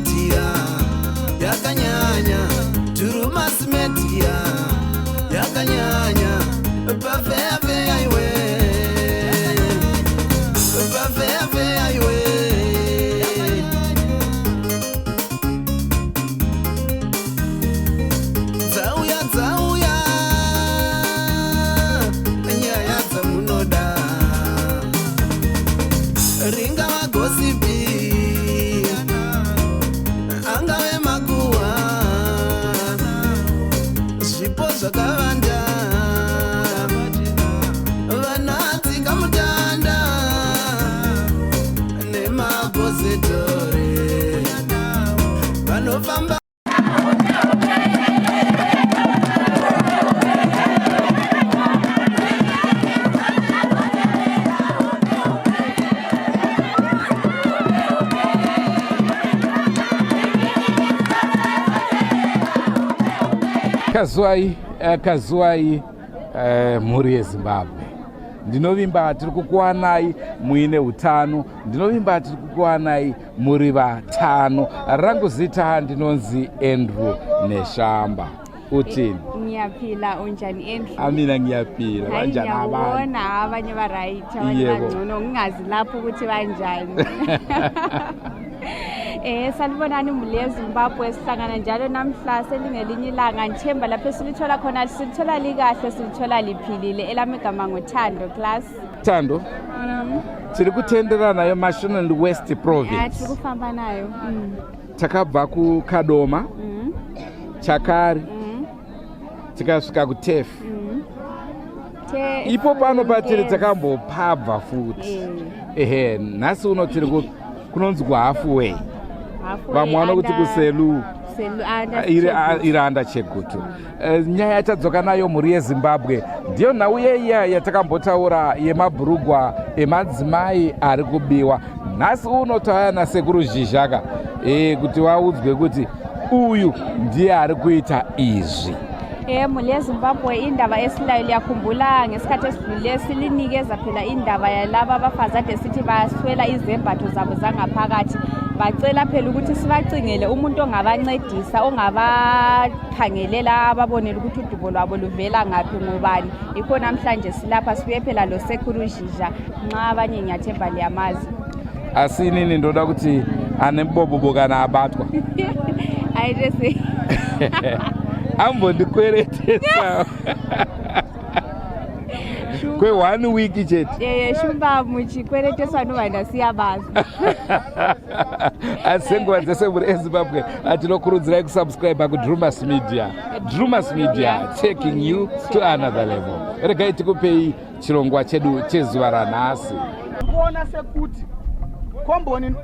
Media yakanyanya, Drewmas Media yakanyanya, pafeya iwe, pafeya iwe. Dzauya, dzauya nyaya dzamunoda, ringava gossip, angave makuhwa, zvipo zvakavanda, vanatsika mutanda nemapositori vanofamba. Kwaziwai, kwaziwai, mhuri yeZimbabwe. Ndinovimba tiri kukuwanai muine utano, ndinovimba tiri kukuwanai muri vatano. Rangu zita ndinonzi Andrew Neshamba. Uthini? Ngiyaphila, unjani, Andrew? Mina ngiyaphila. Hayi, Banjani abantu? Ngiyabona abanye ba-right, abanye bangcono, ngingazi lapho ukuthi banjani. Salibonani mhuli yeZimbabwe, sihlangana njalo namhla selingelinye ilanga. Ngithemba lapho esilithola khona silithola likahle, silithola liphilile. Elami igama nguThando class. Thando, tiri kutendera nayo Mashonaland West Province. Tiri kufamba nayo. Takabva kuKadoma, Chakari, tikasvika kuTurf. Ipo pano patiri takambopabva futi. Ehe, nhasi uno tiri kunonzi kuHalfway, vamwe vanokuti kuSelu. Iri under Chegutu. Nyaya yatadzoka nayo, mhuri yeZimbabwe, ndiyo nhau yeiya yatakambotaura yemabhurugwa emadzimai ari kubiwa. Nhasi uno tauya naSekuru Zhizhaka kuti vaudzwe kuti uyu ndiye ari kuita izvi. Mhuli yeZimbabwe, indaba esilayo, liyakhumbula ngesikhathi esidlulileyo silinikeza phela indaba yalaba abafazi ade sithi baswela izembatho zabo zangaphakathi, bacela phela ukuthi sibacingele umuntu ongabancedisa, ongabakhangelela, ababonele ukuthi udubo lwabo luvela ngaphi, ngubani. Yikho namhlanje silapha, sibuye phela lo Sekuru Zhizha, nxa abanye ngiyathemba liyamazi. Asi inini ndoda kuti ane mubobobo kana abatwa Aite sei? Ambondikweretesa kwe1 week chete. Shumba, muchikwereteswa ndobva ndasiya basa. Asi senguva dzese, mhuri eZimbabwe, tinokurudzirai kusubscribe kuDrumas Media. Drumas Media, taking you to another level. Regai tikupei chirongwa chedu chezuva ranhasi. Kuona sekuti komboni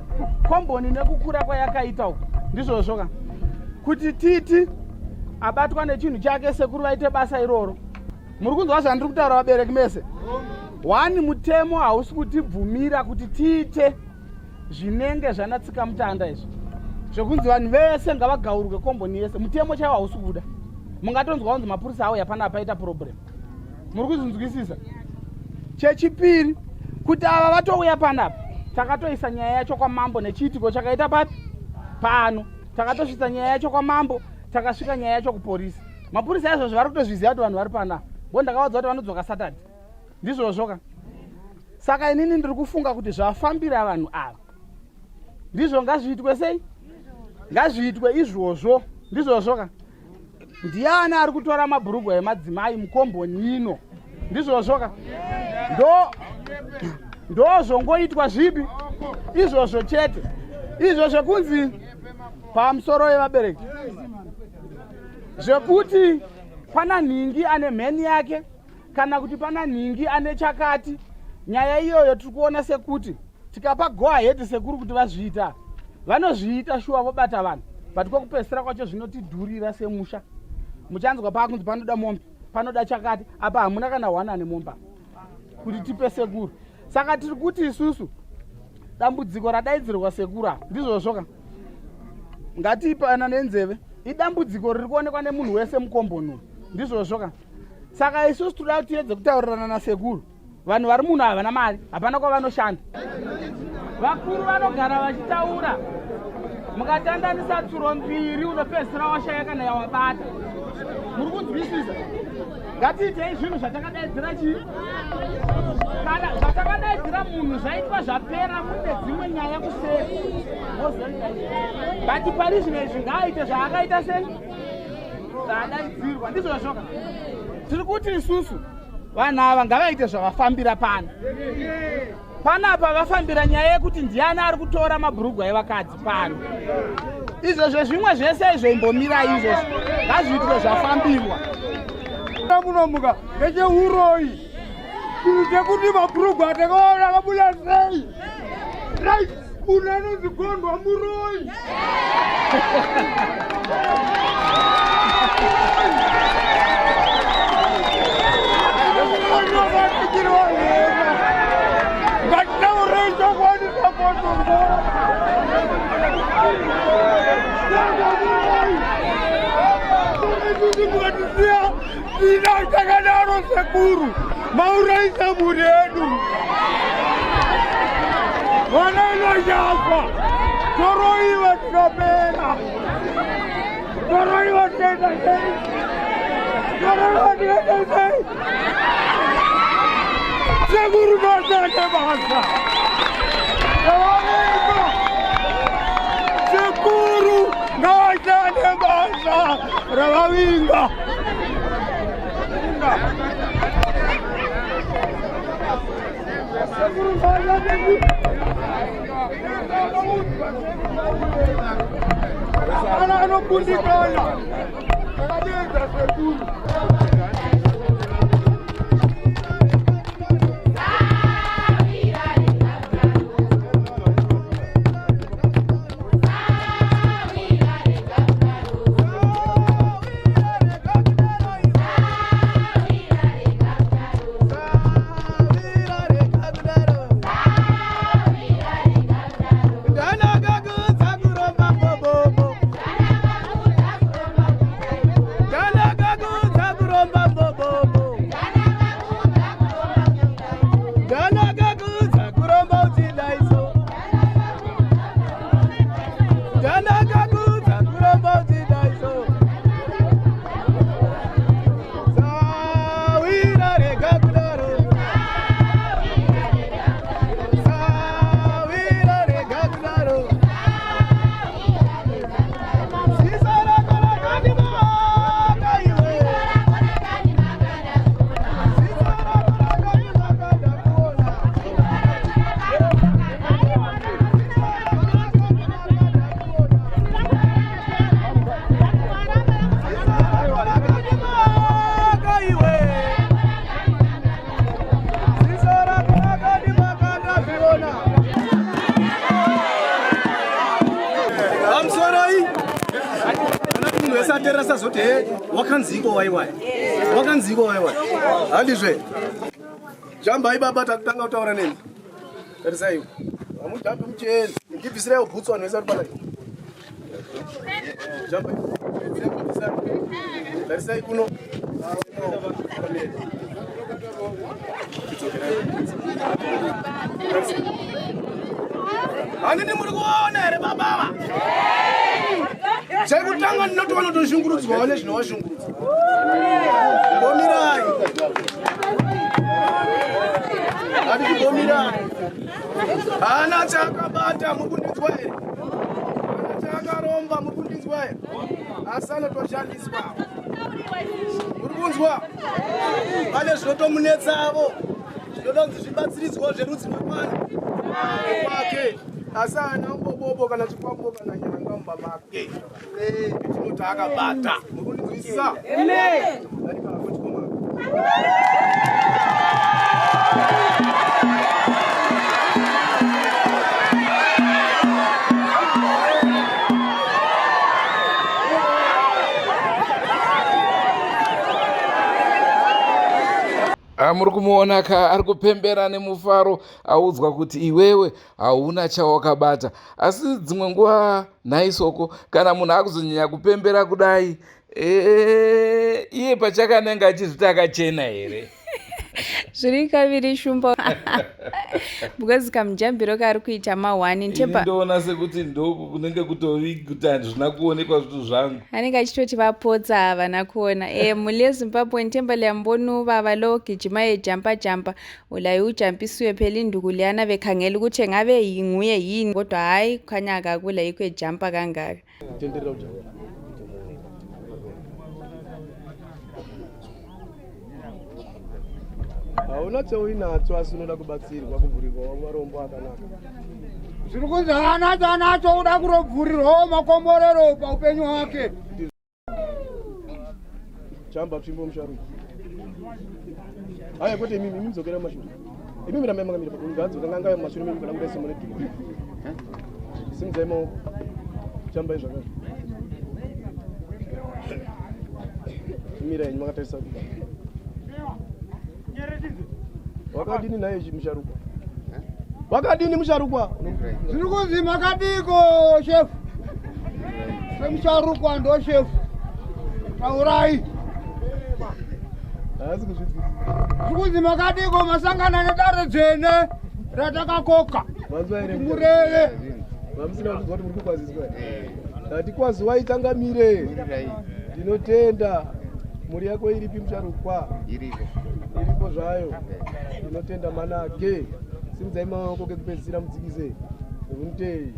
komboni nekukura kwayakaita uku, ndizvozvo ka, kuti titi abatwa nechinhu chake, sekuru vaite basa iroro. Muri kunzwa zvandiri kutaura, vabereki mese? One, mutemo hausi kutibvumira kuti tiite zvinenge zvanatsika mutanda izvi zvekunzi vanhu vese ngavagaurwe komboni yese. Mutemo chaiwo hausi kuda. Mungatonzwa kunzi mapurisa auya panapa, paita problem. Muri kuzvinzwisisa? Chechipiri, kuti ava vatouya panapa, takatoisa nyaya yacho kwamambo nechiitiko chakaita papi pano. Takatosvitsa nyaya yacho kwamambo, takasvika nyaya yacho kuporisi. Mapurisa izvozvo vari kutozviziva kuti vanhu vari panapa, bo ndakavaudza kuti vanodzoka Saturday. Ndizvozvo ka? Saka inini ndiri kufunga kuti zvafambira vanhu ava ndizvo, ngazviitwe sei? Ngazviitwe izvozvo. Ndizvozvo ka? Ndiani ari kutora mabhurugwa emadzimai mukomboni ino? Ndizvozvo ka? Ndo zvongoitwa zvipi izvozvo chete, izvo zvekunzi pamusoro yevabereki, zvekuti pana nhingi ane mheni yake kana kuti pana nhingi ane chakati. Nyaya iyoyo tiri kuona sekuti tikapa go ahead sekuru kuti vazviita, vanozviita shuwa, vobata vanhu, but kwekupedzisira kwacho zvinotidhurira semusha. Muchanzwa paakunzi panoda mombe, panoda chakati, apa hamuna kana one ane mombe kuti tipe sekuru. Saka tiri kuti isusu dambudziko radaidzirwa sekuru apa, ndizvozvo ka? Ngatipana nenzeve, idambudziko riri kuonekwa nemunhu wese mukomboni uyu. Ndizvozvo ka? Saka isusu toda kuti tiedze kutaurirana nasekuru. Vanhu vari muno havana mari, hapana kwavanoshanda. Vakuru vanogara vachitaura. Mukatandanisa tsuro mbiri unopedzisira washaya kana yawabata. Muri kunzwisisa? Ngatiitei zvinhu zvatakadaidzira chii? Kana zvatakadaidzira munhu zvaitwa zvapera, mune dzimwe nyaya kuseri mozoita. But pari zvino izvi ngaaite zvaakaita sei, zvaadaidzirwa. Ndizvozvoka tiri kuti isusu vanhu ava ngavaite zvavafambira pano. Panapa vafambira nyaya yekuti ndiani ari kutora mabhurugwa evakadzi pano. Izvozvo zvimwe zvese izvo imbomirai, izvozvo ngazviitwe zvafambirwa. Munomuka necheuroyi, chinhu chekuti mabhurugwa atakaona akabuda sei, right? Munhu anonzi Gondwa muroyi. Ngatitaurei chokwadi chakotongora. Isusu mukatisiya tina chakadaro, sekuru, mauraisa mhuri yedu. Vana inochafa, toroiwa, tinopera, toroiwa, tinoita sei? Toroiwa, tinoita sei? Sekuru ngashande basa ravavenga. Sekuru ngashande basa ravavinga. Sekuru ngashande. Ana anokundikana akadedza sekuru. Pamusoroi, kana kuti munhu wese ateerera sazoti he, wakanziko waiwai, wakanziko waiwai, handizve? Jambai baba, takutanga kutaura nemi. Tarisaiwo, hamujambi mucheni. Ndibvisiraiwo bhutsu, vanhu vese vari panai. Jambai, tarisai kuno. Handiti muri kuona here babava? Chekutanga ndinoti vanotoshungurudzwawo nezvinovashungurudza. Bomirai, handiti? Bomirai, haana chaakabata, muri kundinzwa here? Haana chaakaromba, muri kundinzwa here? Asi anotoshandiswa, muri kunzwa? Pane zvinotomunetsavo zvinoda kunzi zvibatsiridzwawo zverudzi rwekwani kwake, asi haana mbobobo kana chikwambo kana nyanga mumba make chinoti akabata. Muri kundinzwisisa? Darika hako, chikomana. Muri kumuona ka, ari kupembera nemufaro, audzwa kuti iwewe hauna chawakabata. Asi dzimwe nguva nhaisoko, kana munhu akuzonyanya kupembera kudai, iye pachakanenge achizviti akachena here? Zviri kaviri shumba because kamujambiro kaari kuita mahwani ntepa ndoona sekuti ndokunenge kutovi kuti handizvina kuonekwa zvinhu zvangu. Anenge achitoti vapotsa havana kuona. E mhuri yeZimbabwe ntemba liyambona ubaba lo gijima ejampa jampa ulaye ujampisiwe phela induku leyana bekhangela ukuthi engabe nguye yini kodwa hhayi kukhanya akakula yikho ejampa kangaka. Tenderera ujampa. Hauna chauinacho asi unoda kubatsirwa kuvhurirwa marombo akanaka. Zviri kunzi haana chaanacho uda kurobvurirwawo makomborero paupenyu hwake. Chamba tsvimbo musharuki. Haya kwete imimi, imimi dzokera mumashure. Imimi rambai makamira ngadzoka nganga mumashure menyu kana kudai simune dhuma. Simudzai maoko. Chambai zvakare. Mira henyu makatarisa kuba. Wakadini naye musharukwa? Wakadini musharukwa? Zviri kunzi makadiko shefu. Semusharukwa ndo shefu. Taurai. Haasi kuzvinzwisisa. Zviri kunzi makadiko masangana nedare dzvene ratakakoka. Manzwa here? Mureve. Vamusina kuzwa kuti muri kukwaziswa. Ndati kwaziwai changamire. Ndinotenda. Mhuri yako iripi musharukwa? Iripo. Iripo zvayo. Ndinotenda manake. Simudzai maoko kekupedzisira mudzikise. Runtei.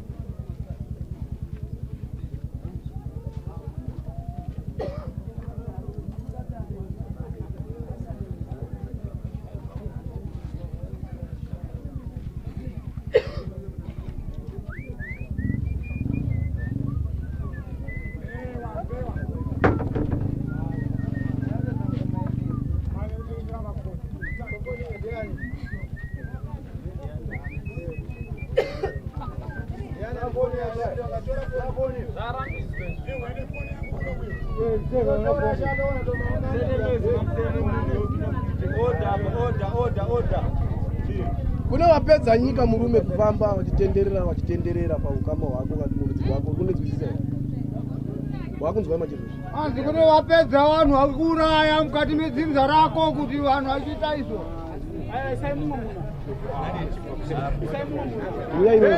Kune wapedza nyika murume kufamba vachitenderera vachitenderera paukama hwako kana murudzi rwako unonzwisisa here? Wakunzwa manje izvozvi? Hanzi kune vapedza vanhu vakuuraya mukati medzinza rako kuti vanhu vachiita izvo.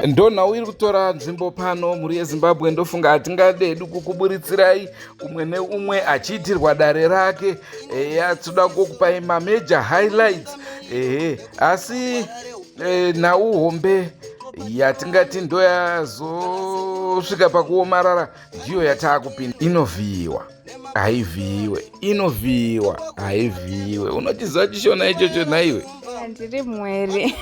Ndonhau iri kutora nzvimbo pano mhuri yeZimbabwe. Ndofunga hatingadedu kukuburitsirai umwe neumwe achiitirwa dare rake. Eya, tinoda kukupai mamajor highlights ehe, asi nhau hombe yatingati ndoyazosvika pakuomarara ndiyo yataakupinda. Inovhiyiwa haivhiyiwe, inovhiyiwa haivhiyiwe. Unochiziva chishona ichocho nhaiwe? Handiri mwere.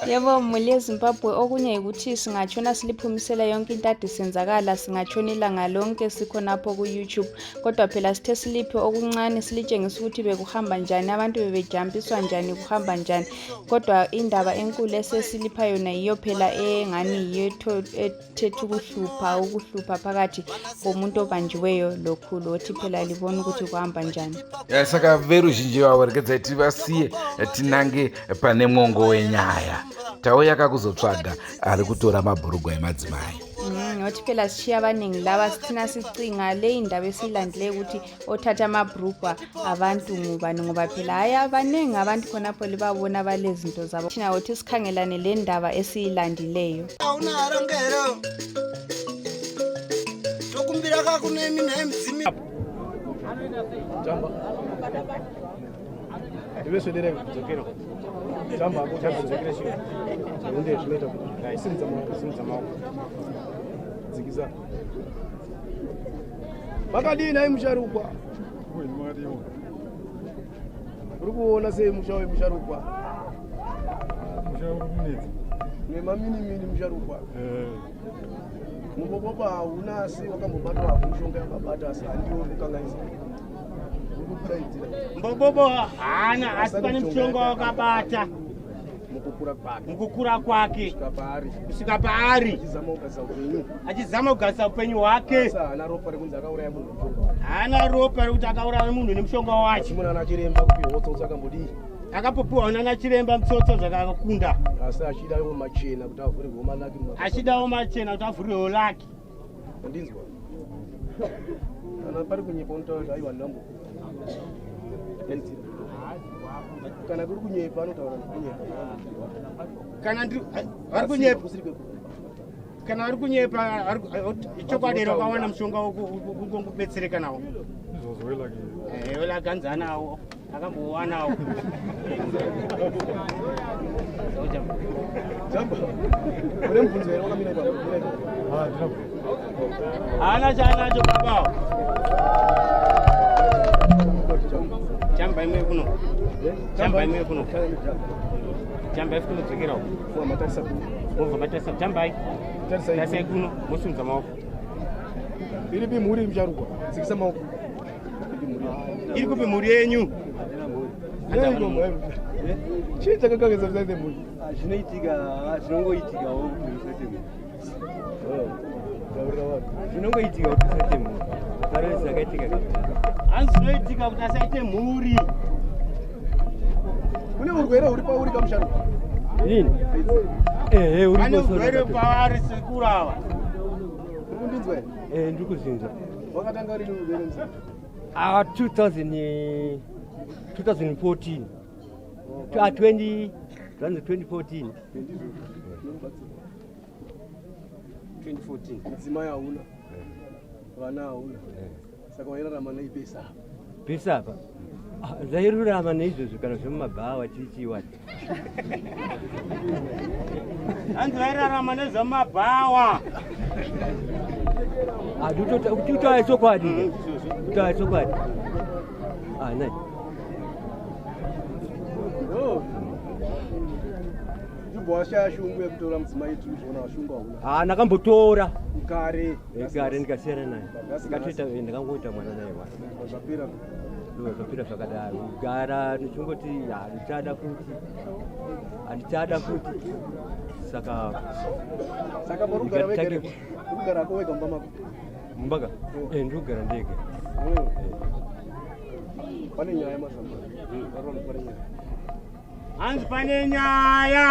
Yebo mhuri yeZimbabwe, okunye yikuthi singatshona siliphumisela yonke into ade senzakala, singatshona ilanga lonke sikhonapho ku-YouTube, kodwa phela sithe siliphe okuncane silitshengisa ukuthi bekuhamba njani, abantu bebejampiswa njani, kuhamba njani. Kodwa indaba enkulu esesilipha yona yiyo phela engani yiyo ethetha ukuhlupha phakathi komuntu obanjiweyo lokhulu, othi phela libona ukuthi kuhamba njani. Saka veruzhinji vavo regedzai tivasiye tinange pane mwongo wenyaya. Tauya kakuzotsvaga ari kutora mabhurugwa emadzimai. Ngothi phela sishiya abaningi laba sithina sicinga le indaba esiyilandileyo ukuthi othatha amabhrugwa abantu ngubani, ngoba phela hayi abaningi abantu khonapho libabona balezinto zabo. Thina wothi sikhangelane le ndaba esiyilandileyo. Hauna tokumbira kakunemi naye mudzimi. Jamba. Iwe swedera dzokera. Jamba hako jamba dzokera shiri. Unde zvinoita kuti simudza maoko, simudza maoko. Dzikisa. Makadii nhai musharukwa? Uri kuona sei musha wemusharukwa? Nemaminimini musharukwa. Mubobobo hauna asi wakambobatwa hako mushonga yakabata asi handiwo uri kukanganisa. Uri kudaidzira. Mbobobo haana asi pane mushonga wakabata mukukura kwake. Mukukura kwake. Kusvika paari. Kusvika paari. Achizama kugadzisa upenyu. Achizama kugadzisa upenyu hwake. Asi haana ropa rekunzi akauraya munhu nemushonga wake. Haana ropa rekuti akauraya munhu nemushonga wacho. Asi munhu ana chiremba kupiwa tsotso akambodii? Akapopiwa nana chiremba mutsotso zvakakunda. Asi achidawo machena kuti avhurirwe malaki. Achidawo machena kuti avhurirwe laki. Ndinzwa. Kana pari kunyepa unotaura kuti aiwa ndambo. Kana kuri kunyepa anotaura kunyepa. Kana ndiri vari kunyepa. Kana vari kunyepa ichokwadi here wakawana mushonga wekungobetsereka nawo? Eh, welaganzi anawo akambowanawo. Jamba. Une mubvunzo here wakamira ipapo? Mira ipapo. Haana chaanacho babawo. Jamba imwe kuno. Jamba imwe kuno. Jambai futi modzokera uko. Matarisa kuno. Mobva matarisa jambai. Tarisai kuno mosimudza maoko. Iripi mhuri musharukwa? Dzikisa maoko. Iri kupi mhuri yenyu? Chii chakakangisa musaite mhuri? Zvinoitika, zvinongoitikawo kuti usaite mhuri. Zvinongoitika kuti usaite mhuri. Pane zvakaitika. Hanzi zvinoitika kuti asaite mhuri. Kune urwere huri pauri kamusharukwa? Nini? Ehe, uri Pane urwere pavari sekuru ava. Uri kundinzwa here? Eh, ndiri kuzvinzwa. Wakatanga rini urwere muzaya? Ah, 2000, 2014. Ah, 20, 2014. 2014. Mudzimai hauna, vana hauna, saka wairarama nei pesa apa? Pesa apa? Ah, ndairurama neizvozvo kana zvemumabhawa chichiwati. Hanzi vairarama nezvemumabhawa. Ah, kutaura chokwadi. Kutaura chokwadi. Ah, nai. Ndibva washaya shungu yekutora mudzimai tiri kuzviona shungu hauna. Ah, ndakambotora. Kare. Kare ndikasiyana naye. Ndikatoita ndakangoita mwana naye wa. Zvapera. Ndobva zvapera zvakadaro. Kugara ndichingoti handichada futi. Handichada futi. Saka Saka muri kugara wega here? Uri kugara ko wega mumba mako? Mumba ka? Eh, ndiri kugara ndega. Pane nyaya mazamba. Pane nyaya. Hanzi pane nyaya.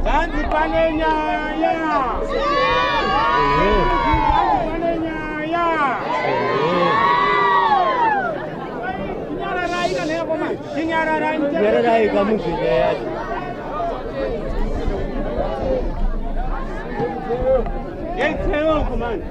Hanzi pane nyaya. Hanzi pane nyaya. Chinyararai kana yakoma. Chinyararai. Nyararai kamuzve nyaya yacho. Yetsewo komanda.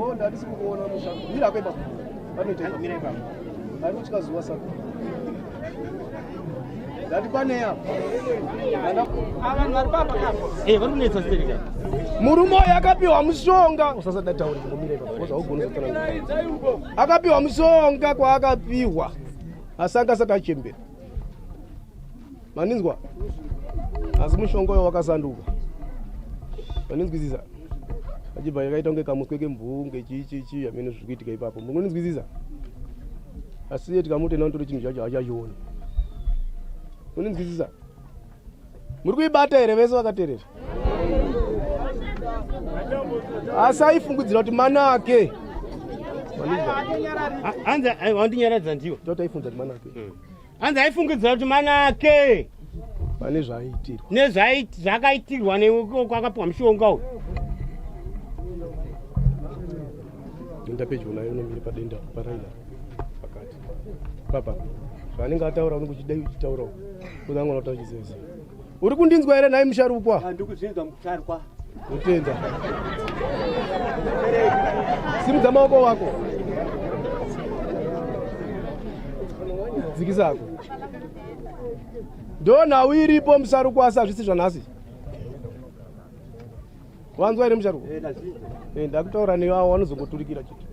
Oh, ndandisi kukuona musha. Mira ipapo. Panoita ipapo. Mira ipapo. Ari kutya zuva saka. Ndati pane apa. Vanhu vari papa kapo. Eh, vari kunetsa stereka. Murume uyu akapiwa mushonga. Usasada tauri chingomira ipapo. Because haugoni kuzotsanangura. Akapiwa mushonga kwaakapiwa. Asi anga asati achembera. Maninzwa? Asi mushonga uyo wakasanduka. Maninzwisisa? Achibva yakaita kunge kamuswe kemvunge chii chii chii hameno zviri kuitika ipapo. Munoninzwisisa? Asi iye tikamuti enda unotore chinhu chacho haachachioni. Munoninzwisisa? Muri kuibata here vese vakaterera? Asi aifungidzira kuti manake. Hanzi wandinyaradza ndiwo. Ndoti aifungidzira kuti manake. Hanzi aifungidzira kuti manake. Pane zvaaitirwa. Nezvaakaitirwa nekwakapiwa mushonga uyu. Enda pedyo naye unomira padenda paraina pakati. Papa. Zvaanenge ataura unenge uchidai uchitaurawo. Uzangona kuti achiziva. Uri kundinzwa here nhai musharukwa? Ndikuzvinzwa musharukwa. Utenda. Simudza maoko wako. Dzikisa ako. Ndo nhau iripo musharukwa asi hazvisi zvanhasi. Wanzwa here musharukwa? Eh, ndakutaura newe avo vanozongoturikira chete.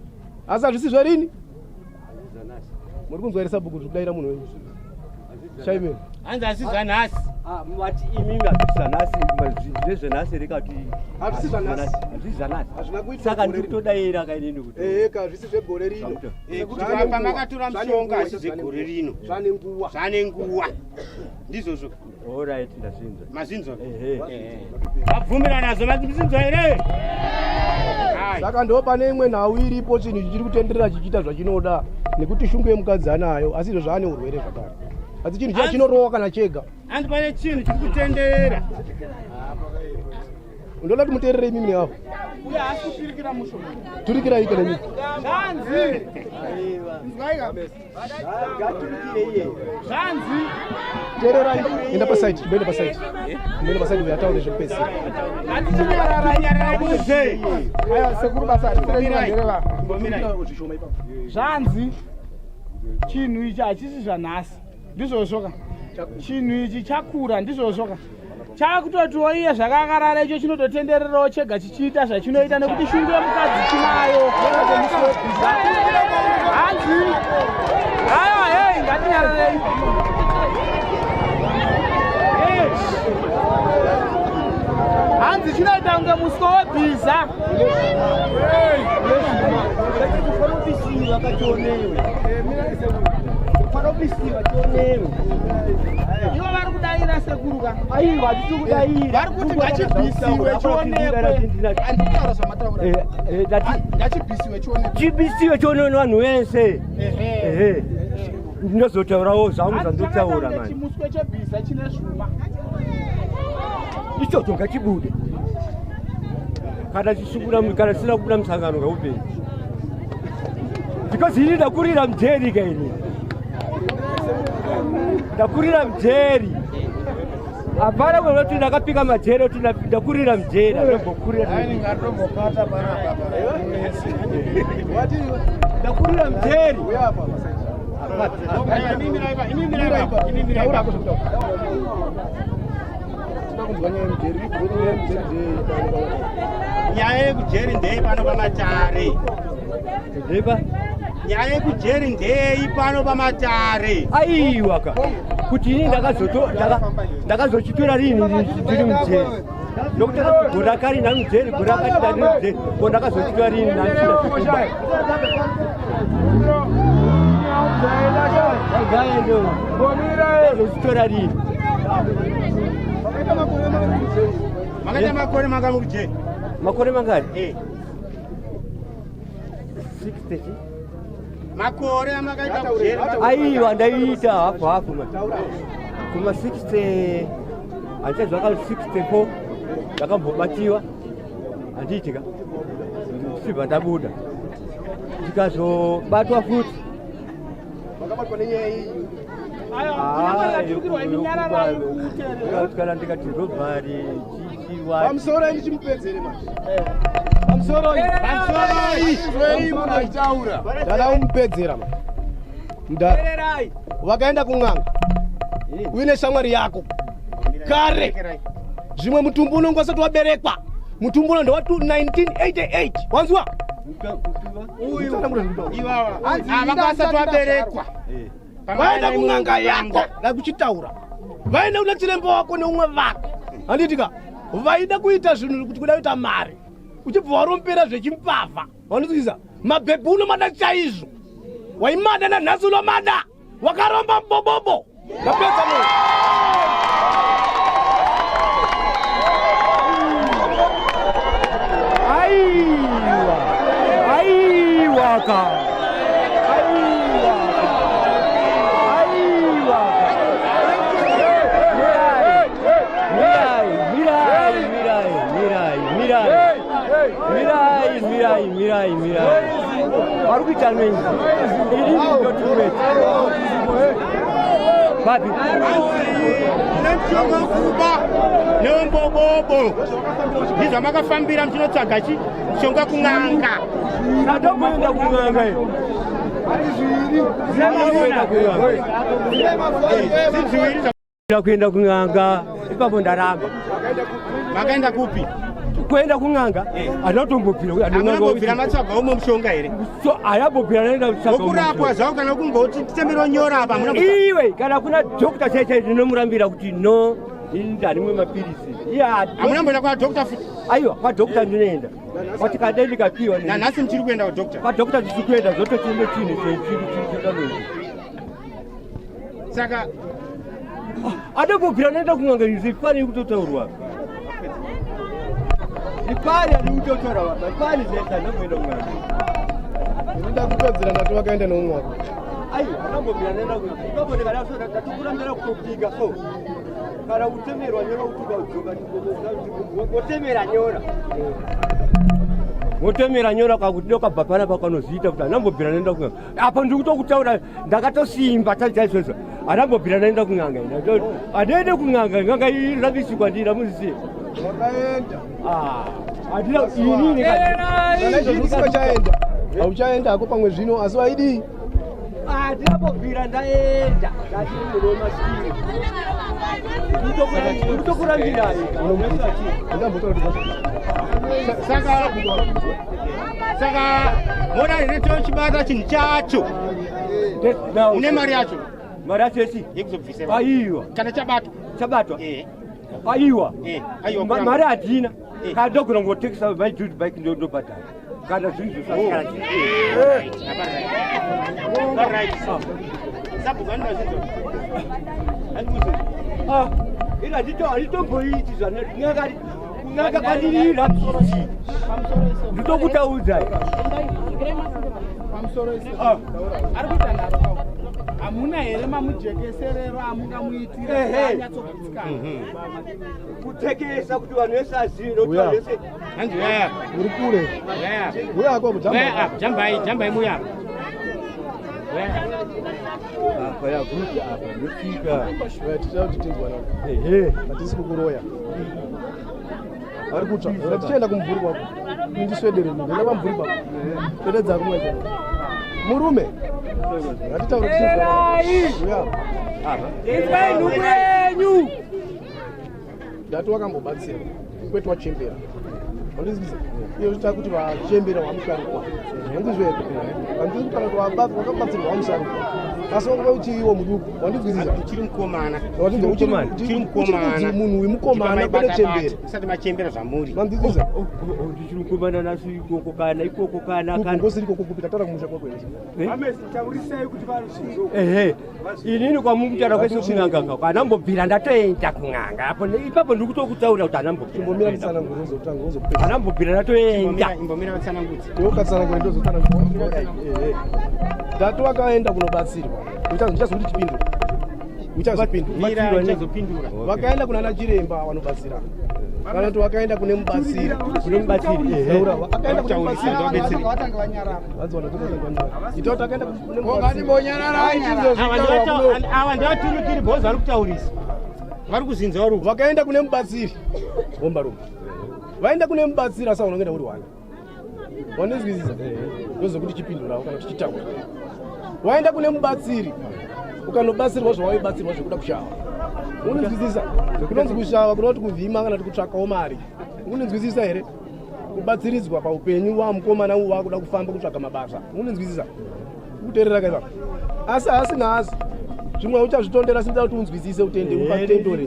Asi hazvisi zverini? Muri kunzwa here sabhuku zvikudaira munhu wenyu? Chaimeni. Hanzi asi zvanhasi. Ah, mati imimi hazvisi zvanhasi ndezvenhasi rekati hazvisi zvanhasi hazvisi zvanhasi hazvina kuitwa saka ndiri kutodaira ka inini kuti eka hazvisi zvegore rino kuti pamakatora mushonga hazvisi zvegore rino zvane nguva zvane nguva ndizvozvo Alright, ndazvinzwa. Mazvinzwa? Ehe. Vabvumira nazvo mazvinzwa here? Saka ndo pane imwe nhau iripo chinhu chiri kutenderera chichiita zvachinoda nekuti shungu yemukadzi anayo asi izvo zvaane urwere zvakare. Asi chinhu chiya chinorowa kana chega. Hanzi pane chinhu chiri kutenderera. Ndoda kuti muteerere imimi neavo. Uye haasi kuturikira musho. Turikirai kana imimi. Zvanzi. Inzwaika. Zvanzi. Teererai. Enda pasaidi, chimboenda pasaidi. Chimboenda pasaidi uyo ataure zvekupedzisira. Aiwa sekuru basa riterereva. Zvanzi chinhu ichi hachisi zvanhasi. Ndizvozvo ka. Chinhu ichi chakura ndizvozvo ka. Chakutotiwo iye zvakakarara icho chinototendererawo chega chichiita zvachinoita nekuti shungu yemukadzi chinayo. Hanzi aiwa hei ngatinyararei. Hanzi chinoita kunge muswe webhiza. Ivo vari kudaira sekuru ka. Aiwa hatisi kudaira. Vari kuti ngachibvisiwe chionekwe. Andikutaura zvamataura. Eh, eh, Ngachibvisiwe chionekwe. Chibvisiwe chionekwe nevanhu vese. Ehe. Ndinozotaurawo zvangu zvandotaura manje. Chimuswe chebhiza chine zvuma. Ichocho ngachibude. Kana chisukura kana chisina kubuda musangano ngaupenyu. Because ini ndakurira mujeri ka ini. Ndakurira mujeri. Hapana kuti ndakapika majeri kuti ndakurira mujeri andombokurira. Ndakurira mujeri. Nyaya yekujeri ndei pano pamatare. Ndeipa? Nyaya yekujeri ndei pano pamatare. Aiwa ka. Kuti ini ndakazochitora rini ndiri mujeri. Nokuti gore rakari ndari mujeri, gore rakati ndari mujeri. Ko ndakazochitora rini ndandisina. Ndakazochitora rini. Makaita makore mangani muri kujeri? Makore mangani? Eh. 60. Makore amakaita kujeri. Aiwa ndaiita hafu hafu ma. Kuma 60 handichazwa ka 64 ndakambobatiwa handiiti ka ndichibva ndabuda ndikazobatwa futi Vakabatwa nenyaya iyi. kana ndikati robhari chichiwa Pamusoro ini chimupedzere manje. Pamusoro iyi. Pamusoro iyi munhu achitaura. Ndada kumupedzera manje. Mudhara. Wakaenda kun'anga. Uine shamwari yako. Kare. Zvimwe mutumbu unonge wasati waberekwa. Mutumbu uno ndewa 1988. Wanzwa? Uyu ivava havakasati vaberekwa. Vaenda kun'anga yako ndakuchitaura. Vaenda kuna chiremba wako neumwe vako. Handiti ka? Vaida kuita zvinhu kuti kuda kuita mari. Uchibva warombera zvechimbavha. Vanozivisa mabhebhi unomada chaizvo. Waimada nanhasi unomada. Wakaromba mubobobo. Ndapedza munhu. Aiwa. Aiwa ka. Aiwa. Aiwa. Mirai, mirai, mirai, mirai, mirai. Mirai, mirai, mirai, mirai. Vari kuita nei? Ini ndotiweta. Papi. Nemushonga wekuba newembobobo ndizvamakafambira muchinotsvaga chi mushonga kun'anga. Ndatomboenda kun'anga iyo. Ndatomboenda kun'anga. Zviwiri Kuenda kun'anga ipapo ndaramba. Makaenda kupi? Kuenda kun'anga handina kutombobvira. Hamuna kumbobvira matsvaga umwe mushonga here? So hayambobvira ndaenda kutsvaga umwe Wokurapwa zvavo kana kungoti titemero nyora apa hamuna Iwe kana kuna doctor chai chai ndinomurambira kuti no. Ini ndanimwe mapirisi. Iye Hamuna mboenda kwa doctor futi? Aiwa, kwa doctor ndinoenda. Kwati kadai ndikapiwa. Nanhasi muchiri kuenda kwa doctor? Kwa doctor ndiri kuenda zvototine chinhu chechiri. Saka adambobvira ndaenda kun'anga izvi pane kutotaurwa. Ipari ari kutotaura baba, ipari zvese andamboenda kun'anga. Ndinoda kupedzera ndati wakaenda neumwe wako. Aiwa, andambobvira ndaenda kun'anga. Ipapo ndikada ndatokurambira kutopika so. Kana kutemerwa nyora kutuka kudzoka wotemera nyora. Wotemera nyora kakuti dokabva panapa kanoziita kuti andambobvira ndaenda kun'anga. Apa ndiri kutokutaura ndakatosimba chaizvozvo. Andambobvira ndaenda kun'anga. Handiende kun'anga, n'anga irabisi kwandiri amuziziye. Wakaenda. Ah, handina inini. Kana izvozvi usikachaenda. Hauchaenda hako pamwe zvino asi waidii? Handinambobvira ndaenda. Ndati munhu wemasikiri. Ndikutokurambirai. Saka mona here tochibata chinhu chacho. Une mari yacho? Mari yacho yesi? Yekuzobvisa. Aiwa. Kana chabatwa? Chabatwa? Aiwa. Aiwa. Mari handina. Kana ndogona kungotekesa my duty bike ndobhadhara. Kana zvinhu zvosakana. Ah, ina handitomboiti zvanaka kunaka kwandiri irabisi. Nditokutaudzai. Pamusoro isi. Ari kuita nharo kawo. Hamuna here mamujekeserero amungamuitira Ehe. anyatsogutsikana? Kutekesa kuti vanhu vese azive nokuti vanhu vese Hanzi uyaya. Uri kure. Uyaya. Uya hako kujamba. Uyaya, jambai, jambai muya. Uyaya. Apa yaguti apa ndosvika. Uya tichida kuti tinzwa nako. Ehe. Hatisi kukuroya. Ari kutsva. Ora tichienda kumumvuri kwako. Ndiswedere ndenda pamumvuri pako. Swededza kumwe chete. Murume. Ngatitaure tichinzwa. Uya. Inzwai nhubu yenyu. Ndati wakambobatsira kwete wachembera. Wandizwisa? Iyo zvita kuti vachembera wamusharukwa. Wandizwe? Handisi kutaura kuti wakabatsirwa wamusharukwa. Asi wanga uchiriwo muduku. Wandizwisisa? Uchiri mukomana. Wandizwa? Uchiri mukomana. Munhu uyu mukomana kwete chembere. Usati machembera zvamuri. Wandizwisa? Ndichiri mukomana nasu ikoko kana ikoko kana kana. Kugosiri ikoko kupi tataura kumusha kwako here? Taurisai kuti varuzvinzo. Ehe. Inini kwamukutaura kwese kun'anga kako andambobvira ndatoenda kun'anga apo ipapo ndiri kutokutaura kuti andambobvira. Chimbomira nditsanangure uzotanga uzopedza. Andambobvira ndatoenda. Imbomira vatsanangudze. Iwe ukatsanangura ndozotsanangura. Ehe. Ndati wakaenda kunobatsirwa. Uchazokuti chipindura. Uchazopindura. Mira uchazopindura. Vakaenda kuna ana chiremba vanobatsira. Kana kuti wakaenda kune mubatsiri. Kune mubatsiri, ehe. Taura, wakaenda kune mubatsiri. Vatanga vanyarara. Vanzi vanoti vatanga vanyarara. Ita kuti akaenda kune mubatsiri. Ava ndivaturikiri bhozi vari kutaurisa. Vari kuzinza vari Vakaenda kune mubatsiri. Hombarume. Vaenda kune mubatsiri asi unongenda uri wani. Wanizwisisa? Ndozokuti chipindurawo kana kuti chitaura. Waenda kune mubatsiri ukanobatsirwa zvawaibatsirwa zvekuda kushava. Unonzwisisa? Kunonzi kushava kunoti kuvhima kana kuti kutsvakawo mari. Unonzwisisa here? Kubatsiridzwa paupenyu wamukomana uyu wakuda kufamba kutsvaga mabasa. Unonzwisisa? Kuteerera kaipa. Asi haasi nhasi. Zvimwe uchazvitondera asi ndida kuti unzwisise utende upatendore.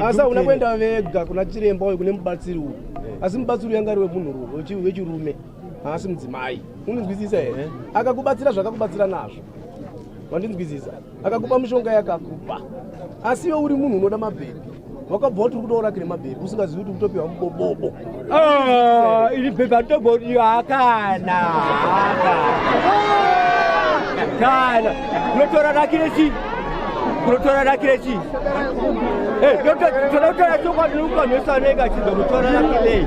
Asi hauna kuenda vega kuna chiremba uyu kune mubatsiri uyu. Asi mubatsiri uyu anga ari wemunhurume wechirume. Haasi mudzimai. Unonzwisisa here? Akakubatsira zvakakubatsira nazvo. Wandinzwisisa? Akakupa mishonga yakakupa. Asi iwe uri munhu unoda mabhebhi. Wakabva wati uri kuda urakire mabhebhi usingazivi kuti utopiwa mubobobo. Ah, iri bhebhi anditombodiwa kana. Kana. Kunotora rakire chii? Kunotora rakire chii? Eh, toda kutora chokwadi nokuti vanhu vese vanenge vachinzwa kutora rakirei.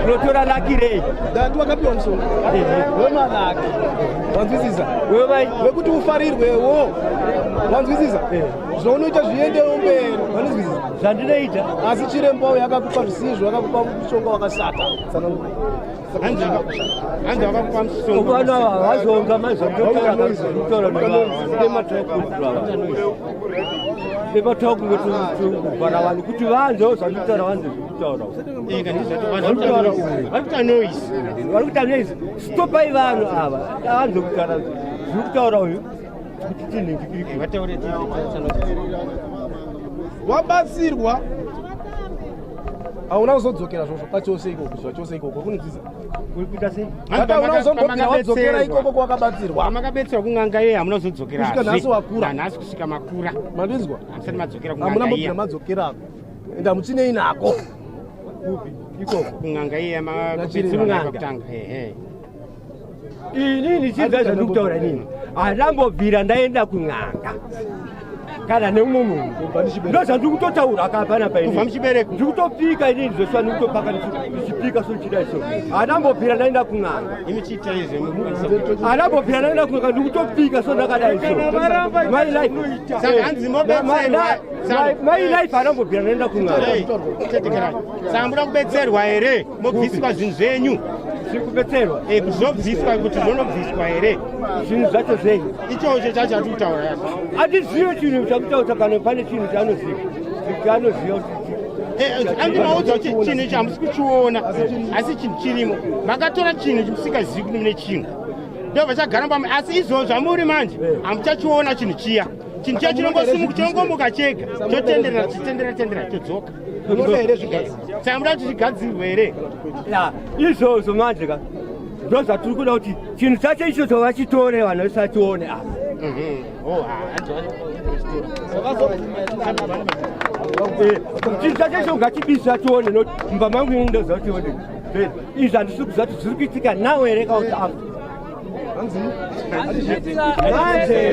Kunotora rakirei. Ndati wakapiwa mushonga wemalaki. Wanzwisisa? Wekuti ufarirwewo. Wanzwisisa? Zvaunoita zviendewo mberi. Wanzwisisa? Zvandinoita. Asi chiremba uyu akakupa zvisizvo, akakupa mushonga wakashata. Tsanangura. Hanzi vakakupa mushonga. Vana ava vazonga mazvandinotaura nemataukurekuvhara vanhu kuti vanzewo zvandinotaura vanze zvekutaura. Vari kuita noise. Vari kuita noise. Stopai vanhu ava. Vanze kutaura zviri kutaura uyu kuti tinhingikirike. Vataure. Wabatsirwa hauna kuzodzokera zvozvo kwachose ikoko zvachose ikoko kunzisa Kuita sei? Hata unozombobvira wadzokera ikoko kwawakabatsirwa. Makabetserwa kun'anga iye hamuna kuzodzokera. Kusvika nhasi wakura. Nhasi kusvika makura. Mandinzwa? Hamusati madzokera kun'anga Hamuna iya. mbobvira madzokerako. Ende hamuchinei nako. Kupi? Ikoko. Kun'anga iya Nachiri makabetserwa n'anga. pakutanga. Ehe. Inini chinzai zvandiri kutaura inini. Handambobvira ndaenda kun'anga. Kana neumwe munhu. Ndo zvandiri kutotaura akapana paini. Kubva muchibereko. Ndiri kutopika inini zvoshuwa ndiri kutopaka ndichipika so chidai so. Handambobvira ndaenda kun'anga. Imi chiitai izvi mukwanisa kuita. Handambobvira ndaenda kun'anga ndiri kutopika so ndakadai so. My life. Saka hanzi mobetserwa. My life handambobvira ndaenda kun'anga. Hey, tetekerai. Saka muda kubetserwa here? Mobviswa zvinhu zvenyu. Zviri kubetserwa. Eh, zvobviswa kuti zvonobviswa here? Zvinhu zvacho zvei? Ichocho chacho hatiri kutaura yacho. Handizive chinhu chakutaura kana pane chinhu chaanoziva. Chaanoziva kuti Andimaudza kuti chinhu ichi hamusi kuchiona asi chinhu chirimo. Makatora chinhu chimusikazivi kuti mune chinhu. Ndobva chagara pamwe asi izvozvo zvamuri manje hamuchachiona chinhu chiya. Chinhu chiya chinongosimuka chinongomuka chega chotenderera chitenderera tenderera chodzoka. Unoda here zvigadzirwa? Saka muda kuti zvigadzirwe here? Ya, izvozvo manje ka ndo zvatiri kuda kuti chinhu chacho ichocho vachitore vanhu vasachione apa. Oh, Chinhu chacho icho ngachibiswa tione noti mumba mangu ini ndoziva kuti tione. Izvi handisi kuziva kuti zviri kuitika now here kana kuti after. Manje here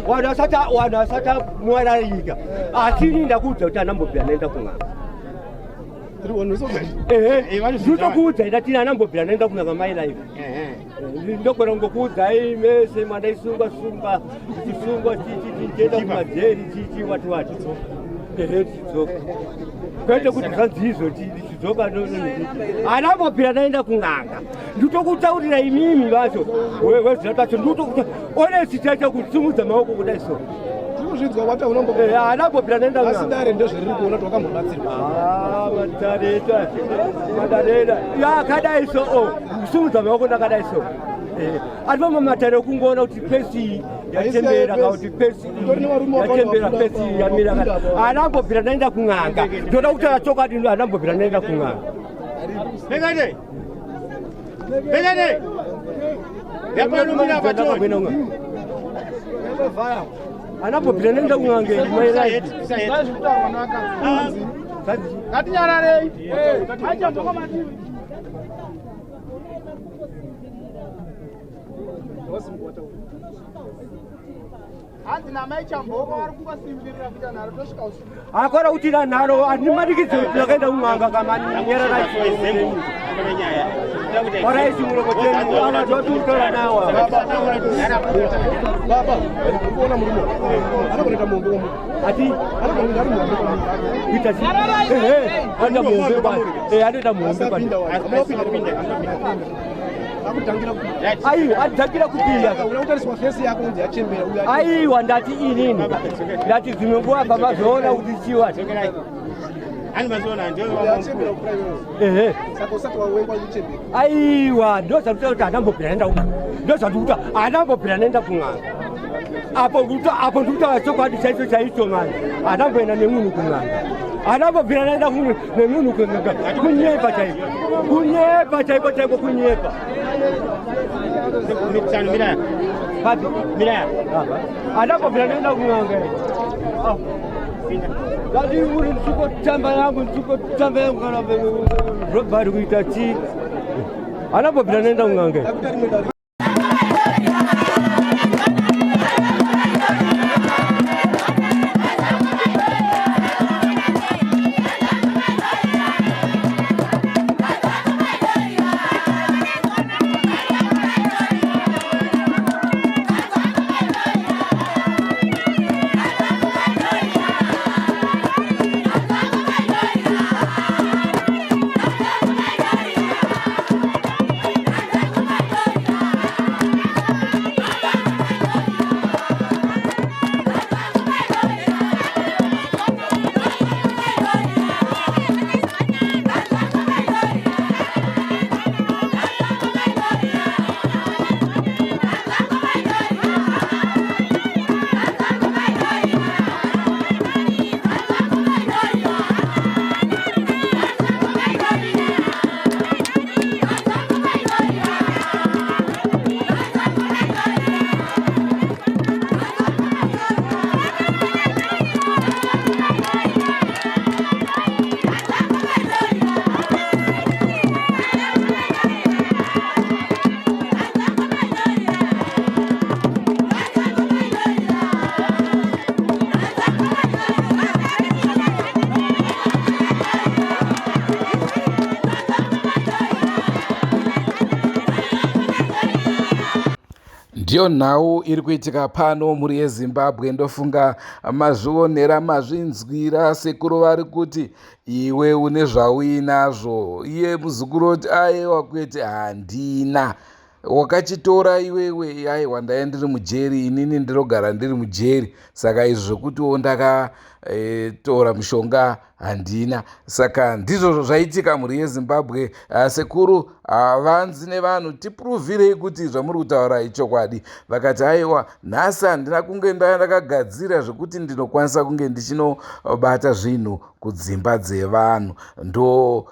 vanhu vasati vanhu vasati mwararika asi ini ndakuudza kuti anambobvira ndaenda kun'anga. Ehe, ndinotokuudza ndati anambobvira ndaenda kun'anga mai life. Ndogona kungokuudzai mese mandaisungwa sungwa ndichisungwa chichienda kumajeri chichi wati wati. Ehe, tichidzoka. Kwete kuti zvanzi izvo ndichidzoka anambobvira ndaenda kun'anga. Nditokutaurira imimi vacho wezita tacho nditokuta honest chacho kusimudza maoko kudai so. Tiri kuzvinzwa wati hauna mbobvira. Ehe, anambobvira ndaenda Asi kun'anga. dare ndozvariri kuona kuti wakambobatsirwa. Ah, matareta matareta yakadai so o kusimudza maoko ndakadai so ati mamatare ekungoona kuti pesi iyi yachembera kana kuti pesi iyi yachembera pesi iyi yamira kana anambobvira ndaenda kun'anga ndoda kutaura chokwadi anambobvira ndaenda kun'anga Pekane. Pekane. Yapanumira patoni. Anambobvira ndaenda kun'anga Ngatinyararei. Aichadzoka mativi. Hanzi namai Chamboko vari kungosimbirira kuita nharo tosvika usiku. Akora kuti nharo handimanikidze kuti ndakaenda kun'anga kamanyararaoraisi murokoteni anatotiutora nawa. Baba, kuona murume anogona kuita muhombe wamunhu. Ati Anogona kuita ari muhombe kwamunhu. Kuita chi? Ehe, anoita muhombe kwani. Eh, anoita muhombe kwani. Asapinda wani. Amapinda kupinda. Akutangira kupinda. Aiwa, adzakira kupinda. Unoda kutariswa fesi yako kunzi yachembera uyu. Aiwa, ndati inini. Ndati dzimwe nguva pamazoona kuti chiwa. Ani mazoona ndio Yachembera kupra. Ehe. Saka usati wawengwa uchembera. Aiwa, ndozvakuita kuti handambobvira ndaenda kun'anga. Ndozvakuita handambobvira ndaenda kun'anga. Apo kuta apo ndikutaura chokwadi chaicho chaicho mani. Handamboenda nemunhu kun'anga. Handambobvira ndaenda nemunhu kun'anga. Kunyepa chaiko. Kunyepa chaiko chaiko kunyepa. Mitsano mira. Papi. Mira. Handambobvira ndaenda kun'anga. Ndati uri ndikotamba yangu ndikotamba yangu kana robhari kuita chi. Handambobvira ndaenda kun'anga. Akuita rimwe dare. Yeah. Ndiyo nhau iri kuitika pano mhuri yeZimbabwe. Ndofunga mazvionera mazvinzwira. Sekuru vari kuti iwe une zvauinazvo, iye muzukuru oti aiwa kwete handina. Wakachitora iwewe. Aiwa, ndaiya ndiri mujeri inini, ndinogara ndiri mujeri, saka izvi zvekutiwo ndakatora mushonga handina. Saka ndizvozvo zvaitika mhuri yeZimbabwe. Sekuru havanzi nevanhu tipuruvhirei kuti zvamuri kutaura ichokwadi. Vakati aiwa, nhasi handina kunge ndakagadzira zvekuti ndinokwanisa kunge ndichinobata zvinhu kudzimba dzevanhu. Ndo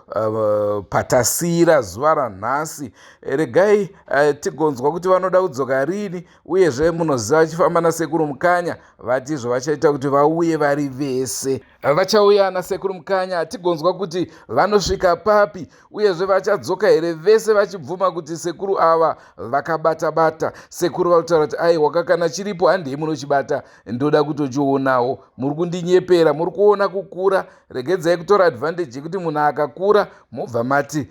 patasiyira zuva ranhasi. Regai tigonzwa kuti vanoda kudzoka rini. Uyezve munoziva vachifamba naSekuru Mukanya, vati izvo vachaita kuti vauye vari vese. Vachauya naSekuru Mukanya, tigonzwa kuti vanosvika papi, uyezve vachadzoka here vese vachibvuma kuti sekuru ava vakabata bata. Sekuru vari kutaura kuti aiwa, kana chiripo handei munochibata, ndoda kutochionawo. Muri kundinyepera, muri kuona kukura. Regedzai kutora advantage yekuti munhu akakura mobva mati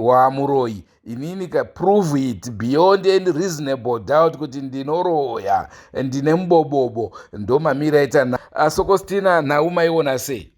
wamuroyi. Inini ka, prove it beyond any reasonable doubt kuti ndinoroya, ndine mubobobo. Ndomamira aita Sokostina. Nhau maiona sei?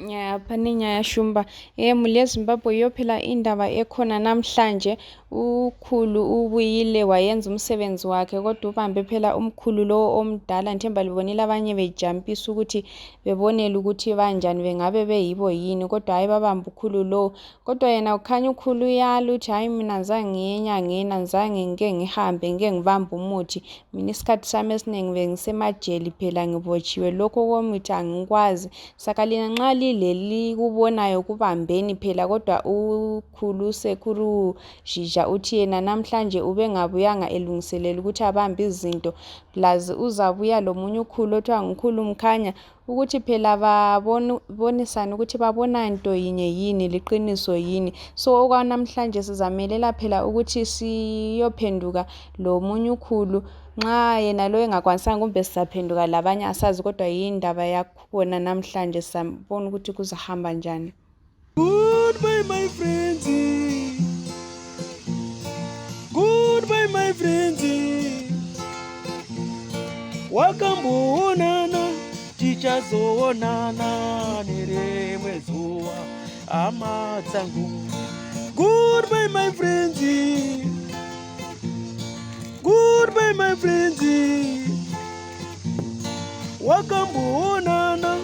Ya, pane nyaya, Shumba. Mhuri yeZimbabwe, iyo phela indaba ekhona namhlanje. Ukhulu ubuyile wayenza umsebenzi wakhe, kodwa ubambe phela umkhulu lo omdala. Ngithemba libonile abanye bejampisa ukuthi bebonele ukuthi banjani, bengabe beyibo yini, kodwa hayi, babamba ukhulu lo. Kodwa yena ukhanya ukhulu uyala, uthi hayi, mina ngizange ngiye enyangeni, angizange ngike ngihambe ngike ngibambe umuthi. Mina isikhathi sami esiningi bengisemajeli phela, ngibotshiwe, lokho komuthi angikwazi. Saka lina nxa lilelikubonayo kubambeni phela. Kodwa ukhulu Sekuru Zhizha uthi yena namhlanje ubengabuyanga elungiselela ukuthi abambe izinto, plus uzabuya lomunye ukhulu othiwa nguKhulu Mkhanya, ukuthi phela babonisane ukuthi babona nto yinye yini, liqiniso yini. So okwanamhlanje sizamelela phela ukuthi siyophenduka lomunye ukhulu nxa yena lo engakwanisanga, kumbe sizaphenduka labanye, asazi. Kodwa yindaba yakhona namhlanje, sizabona ukuthi kuzahamba njani. Goodbye, my friends. Goodbye, my friends. Wakamboonana, tichazoonana nerimwe zuva, hama dzangu. Goodbye, my friends. Goodbye, my friends. Wakamboonana,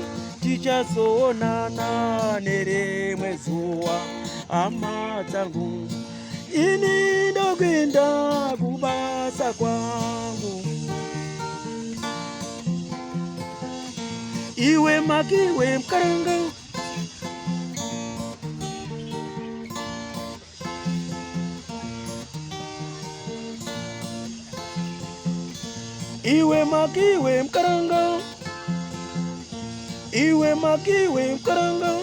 tichazoonana nerimwe zuva, hama dzangu. Ini ndokuenda kubasa kwangu. Iwe makiwe mukaranga. Iwe makiwe mukaranga. Iwe makiwe mukaranga.